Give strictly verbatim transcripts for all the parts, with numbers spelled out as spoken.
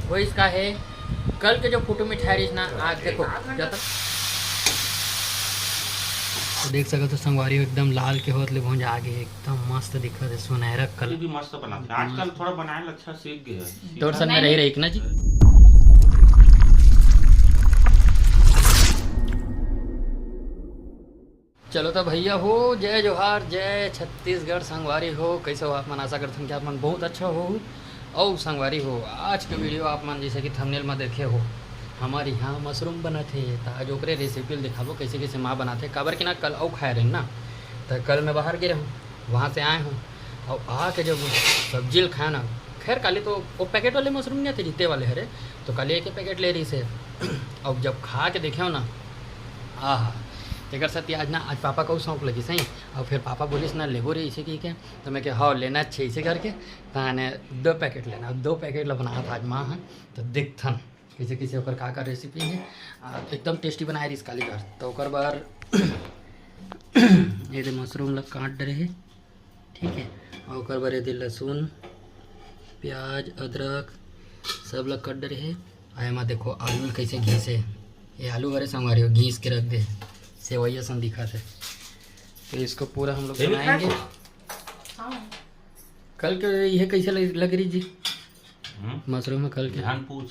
वही इसका है, कल के जो फोटो मिठाई रहिस ना, आज देखो जब तक। तो देख सकत हो संगवारी हो, एकदम लाल के होत ले भुंजा गे, एकदम मस्त दिखत है, सुनहरा ये कलर। भी मस्त बनाथे। आजकल थोड़ा बनाए ला अच्छा सीख गए हैं। तोर सन में रही रही ना जी। चलो तो भैया हो, जय जोहार, जय छत्तीसगढ़। संगवारी हो, कैसे हो आप मन? आशा करथन कि आप मन बहुत अच्छा हो। और संगवारी हो, आज के वीडियो आप मन जैसे कि थंबनेल में देखे हो, हमारे यहाँ मशरूम बनत हे, तो आज ओकरे रेसिपी ल दिखाबो, कैसे कैसे माँ बनाथे। काबर कि ना, कल अउ खाए रहे ना, तो कल मैं बाहर गे रहूँ, वहाँ से आए हूँ, और आके जब सब्जी ल खाए ना, खैर काली तो वो पैकेट वाले मशरूम नहीं आते, जितने वाले हरे, तो काली एक पैकेट ले रही से। अब जब खा के देखे हो ना, आहा, तेकर साथ आज ना, आज पापा को शौक लगी सही। और फिर पापा बोलिस ना, "लेबो रे," इसे कही के, तो मैं कहे, "हाँ, लेना चाहिए," इसे करके, ताने दो पैकेट लेना, दो पैकेट ला बनात आज माँ ह, तो देखथन कैसे कैसे ओकर का का रेसिपी है। आ, एकदम टेस्टी बनाए रहिस काली घर, तो ओकर बर ये दे मशरूम ला काट डरे है, ठीक है, और ओकर बर ये दे लहसुन, प्याज, अदरक सब ला कट डरे है। आ एमा देखो आलू ल कैसे घीस हे, ये आलू हरे संगवारी हो, घीस के रख दे, सेवई असन दिखत है। तो इसको पूरा हम लोग ये भी बनाएंगे। खाए? हाँ। कल के ये कैसे लग, लग रही जी? हम्म? मशरूम है कल के। ध्यान पूछ।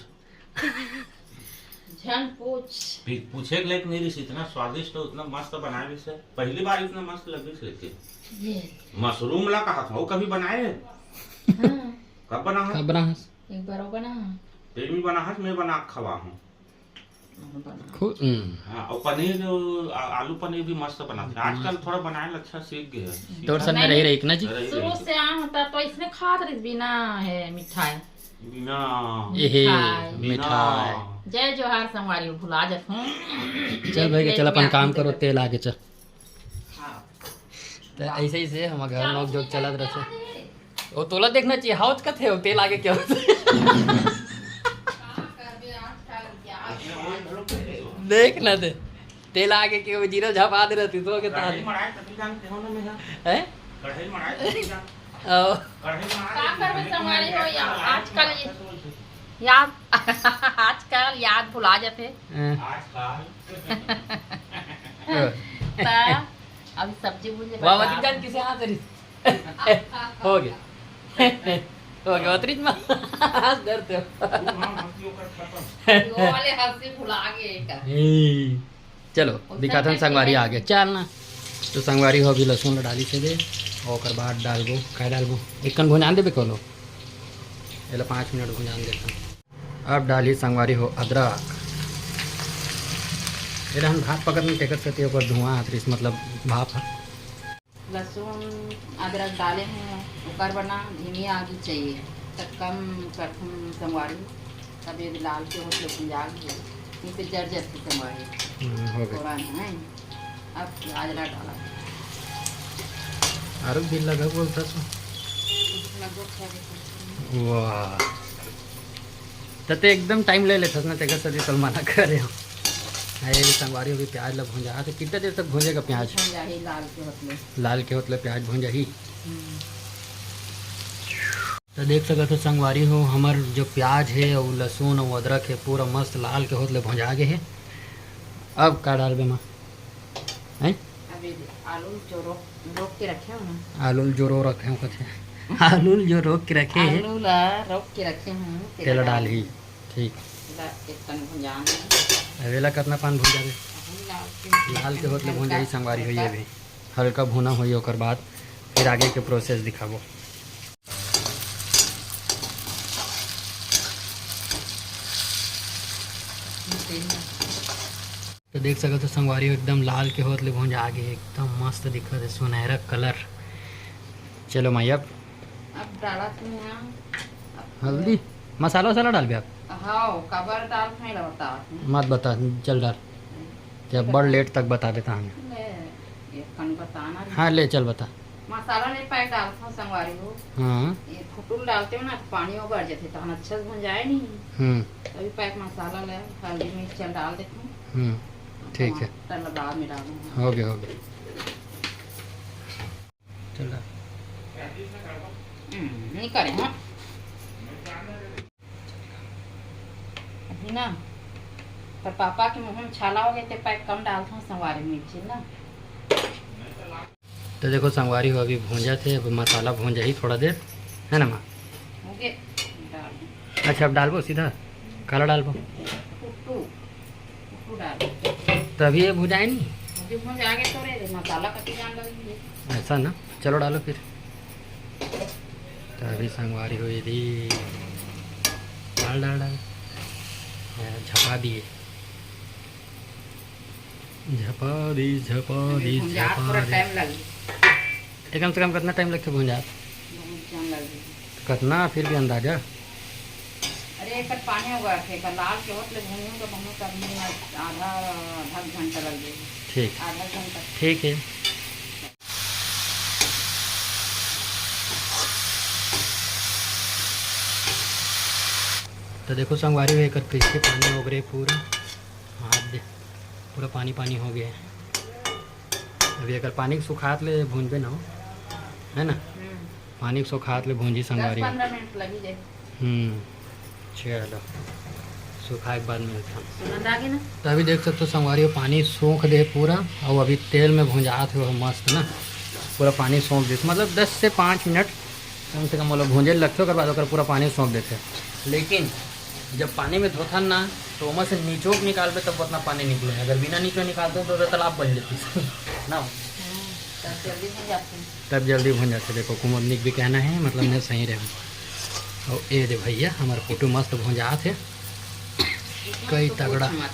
झन पूछ। पी-, पूछे के लायक नहीं रहिस, इतना स्वादिष्ट और इतना मस्त बनाए रहिस हे। पहली बार इतना मस्त लगिस लेकिन। ये। मशरूम ला कहा था, वो कभी बनाए हे? हाँ। कब बना है? कब बना है? एक बार वो बना है। तेल में बना है, मैं बना के खवा हूँ। वो बना। खु-, हम्म। हाँ, और पनीर जो आ-, आलू पनीर भी मस्त बनाथे। हम्म। आजकल थोड़ा बनाए ला अच्छा सीख गए हैं। तोर सन में नहीं, रही रही ना जी। रही शुरू रही। से आ होता तो इसने खात रही बिना है मिठाई। बिना ये हे, मिठाई। बिना। मिठाई। जय जोहार संगवारी, भुला जात हूँ। चल भाई, देख चल लेत अपन में काम आती करो, देखत। तेल आगे चल। हाँ। तो ऐसे ही से हमारे घर नोक जोक चलत रहते। वो तोला देखना चाहिए, हाउच कथे हो, तेल आगे क्या होता है? देख ना दे, तेल आगे के वो जीरो झपा दे रहती तो के ताल। कढ़ाई मढ़ाई तभी जानते हो ना मैं। हैं? कढ़ाई मढ़ाई तभी जानते। ओ। कढ़ाई मढ़ाई का करबे संगवारी हो या आजकल ये याद, आजकल याद भुला जाते। हैं। आजकल। त अभी सब्जी भूंजे वाह, वाह, बता। जान किसे हाथ रही। हो गया। हो गया, अतरिज में हंस डरते हो। वो वाले हंसी भुला गए का। ए, चलो, दिखाथन संगवारी आगे। चल ना। तो संगवारी हो, अभी लहसुन ला डाली से दे, और ओकर बाद डालबो, काय डालबो? एक कन भुंजान देबे कोनो। एला पाँच मिनट भुंजान देथन। अब डाली संगवारी हो अदरक। एला हम भाप पकत में तेकर सेती ओकर धुआं आत रहिस, मतलब भाप ह। लहसुन अदरक डाले हैं, ओकर बर ना धीमी आगी चाहिए, त कम करथन संगवारी, तब ये लाल के होत ले भुंजा गे, नहीं तो जर जरथे संगवारी। हम्म, हो गए। थोड़ा ना है, अब प्याज ला डाला। आरु भी लगा बोलता सो। लगभग छह बजे। वाह, त ते एकदम टाइम ले लेथस ना, तेकर सेती तोला मना करे हो। हाँ, ये संगवारी अभी प्याज ला भुंजा, तो कितना देर तक भुंजेगा प्याज? भुंजा ही लाल के होत ले। लाल के होत ले प्याज भुंजा ही। हम्म। तो देख सकत हो संगवारी हो, हमर जो प्याज है, वो लहसुन और अदरक है, पूरा मस्त लाल के होत ले भुंजा गे है। अब का डालबे माँ? हैं? अभी आलू जो रोक, रोक के रखे हो ना। आलू जो रो रखे हो कथे। आलू जो रोक के रखे हैं। आलू ला रोक के रखे हूँ, तेला तेला डाल डालही। ठीक। तेला एक कन भुंजान है। अबे ला कितना पान भुंजा दे? अभी लाल के लाल के होत ले भुंजा ही हल्का, संगवारी होई हल्का। अभी। हल्का भुना होई, ओकर बाद फिर आगे के प्रोसेस दिखाबो। तो देख सकत हो संगवारी हो, एकदम लाल के होत ले भुंजा गे, एकदम मस्त दिखत है, सुनहरा कलर। चलो माई, अब अब डालत हूँ यहाँ। अब हल्दी, मसाला वसाला डालबे आप? हाँ, काबर डालत हूँ, एला बतावत हूँ। मत बता, चल डाल। क्या ठीक है। बड़ लेट तक बता देता हूँ। ले, एक कन बताना। हाँ, ले चल बता। मसाला ले पैक डालत हूँ संगवारी हो। हाँ। ये फुटुल डालते हो ना, तो पानी ओगर जाते, तहन अच्छा से भुंजाए नहीं। हम्म। अभी पैक मसाला ले, हल्दी मिर्च डाल देती हूँ। हम्म, ठीक है। टमाटर ला बाद में डालूंगा। हो गया, हो गया। चल रहा। हम्म, नहीं करे, हाँ। ना, पर पापा के मुंह में छाला हो गए, ते पैक कम डालथों संगवारी मिर्ची ना। तो देखो संगवारी हो, अभी भूंजथे, अब मसाला भूंज जाही थोड़ा देर, है ना माँ? हो गए, डाल दो। अच्छा, अब डालबो सीधा, काला डालबो। कुट्टू, कुट्टू डाल। तो अभी ये भुजाए नहीं? अभी भूंज आगे तो रे, मसाला कटी जान लगी। ऐसा ना, चलो डालो फिर। तो अभी संगवारी हो ये दी, डाल, डाल, डाल, हाँ, झपा दिए, झपा दी, झपा अभी दी, भुंजात झपा थोड़ा दी। टाइम लगी। ये कम से कम कितना टाइम लगथे भुंजात? बहुत टाइम लगी। कितना फिर भी अंदाजा? अरे, एकर पानी उगाथे, एकर लाल के होत ले भूंजू तो बहुत कम, आधा, आधा घंटा लग जाही। ठीक। आधा घंटा। ठीक है। तो देखो संगवारी हो, एकर कैसे पानी ओगरे पूरा, हाथ दे, पूरा पानी पानी हो गया है। अभी एकर पानी के सुखात ले भूंजबे ना हो, है ना? हम्म। पानी के सुखात ले भूंजी दस संगवारी हो। पंद्रह मिनट लगी जाए। हम्म, चलो, सुखाए के बाद मिलता हूँ। सुगंध आ गई ना? तो अभी देख सकते हो संगवारी हो, पानी सूख दे पूरा, और अभी तेल में भुंजात हे वो मस्त ना, पूरा पानी सूख दे, मतलब दस से पाँच मिनट कम से कम वो लोग भूंजे लगथे, ओकर बाद ओकर पूरा पानी सूख देथे। लेकिन जब पानी में धोथन ना, तो ओमा से निचोक निकालबे तब उतना पानी निकले, अगर बिना निचोक निकालते तो, तो तालाब बन जाती ना। हम्म, तब जल्दी भूंज जाती। तब जल्दी भूंज जाथे। देखो, कुमुदनी के भी कहना है, मतलब, मैं सही रहूँ। और ए दे भैया, हमार फोटो मस्त भूंजात हे, कई तो तगड़ा। पूछ मत।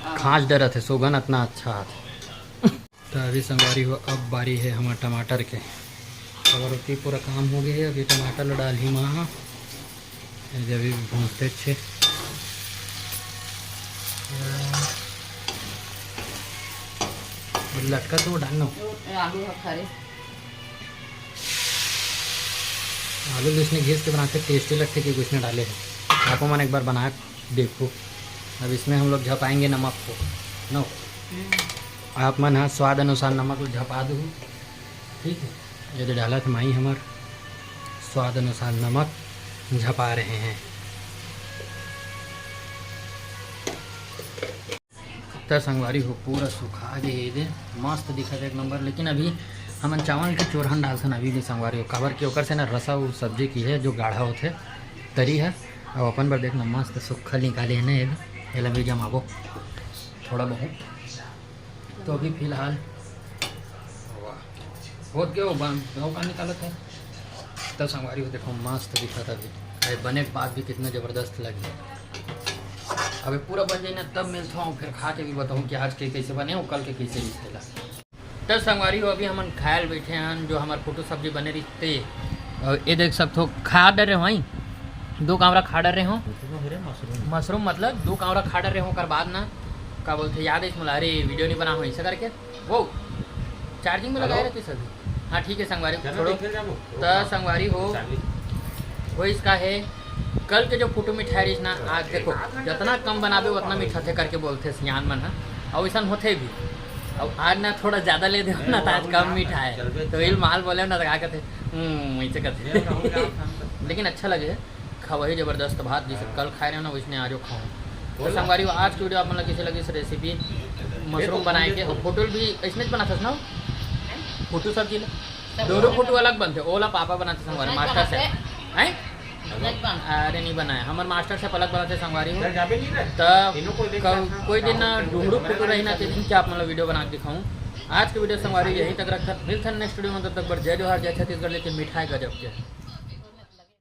हाँ। खाँच डरत हे, सोगन अतना अच्छा आथे। तो अभी संगवारी हो, अब बारी है हमार टमाटर के। अब रोटी पूरा काम हो गया है, अभी टमाटर ला डालही माँ। ये जब भी भूंजते अच्छे। लटका तो डालना। वो आलू है खरे। आलू भी इसने घिस के बनाते, टेस्टी लगते कि इसने डाले हैं। आपो मन एक बार बना के देखो। अब इसमें हम लोग झपाएंगे नमक को, नो। हम्म। आप मन हा स्वाद अनुसार नमक झपा दो, ठीक है। ये दे डालत हे माई हमर, स्वाद अनुसार नमक झपा रहे हैं। त संगवारी हो, पूरा सुखा गे हे दे, मस्त दिखत हे एक नंबर। लेकिन अभी हमन चावल के चोरहन डालथन अभी भी संगवारी हो, काबर कि ओकर से ना रसा उ सब्जी की है जो गाढ़ा होथे तरी है। अब अपन बर देखना मस्त सुक्खा निकाले हे ना, एला, एला भी जमाबो थोड़ा बहुत। तो अभी फिलहाल, वाह, बहुत क्या हो बा-, गाँव का निकालत है। तब संगवारी हो, देखो, मस्त दिखत अभी। अरे, बने के बाद भी कितना जबरदस्त लगी। अबे पूरा बन जाए ना, तब मिलता हूँ, फिर खा के भी बताऊँ कि आज के कैसे बने और कल के कैसे रिश्ते ला। तब संगवारी हो, अभी हमन खायल बैठे हन, जो हमार फोटो सब्जी बने रिश्ते। और ये देख सकते हो, खा डरे हो, दो कांवरा खा डरे हो। मशरूम। मशरूम मतलब दो कांवरा खा डरे हो, ओकर बाद ना, का बोलते, याद है इसमें, अरे, वीडियो नहीं बना हो, ऐसा करके। वो चार्जिंग में लगाए हेलो? रहते सभी। हाँ, ठीक है संगवारी, चलो, छोड़ो। देखे जाबो। त संगवारी हो, चार्जिंग। वो इसका है, कल के जो फोटो मिठाई रहिस ना, आज देखो, जितना कम बनाबे उतना मीठा थे करके बोलते सियान मन ह, और वैसन होते भी। अब आज ना थोड़ा ज्यादा ले दे ना, तो आज कम मीठा है, तो इल माल बोले ना, तो का कहते, हम्म, ऐसे कहते। लेकिन अच्छा लगे है। खवही जबरदस्त भात, जैसे हाँ। कल खाए रहे हो ना, वैसने आजो खाओ। तो बोलो। संगवारी हो, आज की वीडियो आप मन ला कैसे लगी, इस रेसिपी मशरूम बनाए के, और फोटो भी ऐसने बनाथस ना, फोटो सब्जी ला, सब दोनों फोटो अलग बनते, ओला पापा बनाते संगवारी, मास्टर शेफ। हैं? नहीं बन- अरे नहीं बनाए, हमारे मास्टर शेफ अलग बनाते संगवारी हो। सर, जाबे नहीं रहे। त तीनों को देख कल रखा। कोई दिन ना ढूंढू फोटो रही ना, ते दिन क्या आप मन ला वीडियो बना के दिखाऊं। आज की वीडियो संगवारी यहीं तक रखत, मिलते हैं नेक्स्ट वीडियो में, तब तक बर जय जोहार, जय छत्तीसगढ़, लेकिन मिठाई गजब के।